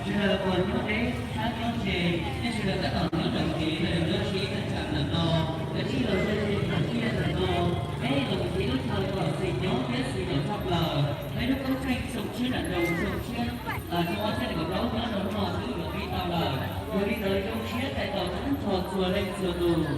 Sawv daws uas nyob deb thiab nyob ze, nej sawv daws tab tom nyob ntawm kev los yog nyob ze thaj tsam ntawm no, lawv sib los ze ze ntawm tiaj ntawm no, peb los mus tiv lub chaw kom xis nyob thiab xis nraum tshaj plaws. Peb lub koob tsheej xyoo tshiab nram nroog xyoo tshiab, xyoo ob txhiab nees nkaum plaub nyob rau hnub no twb yuav pib tau lawm. Yog li ntawd zoo siab tais tos rau hnub no txhua leej txhua tus.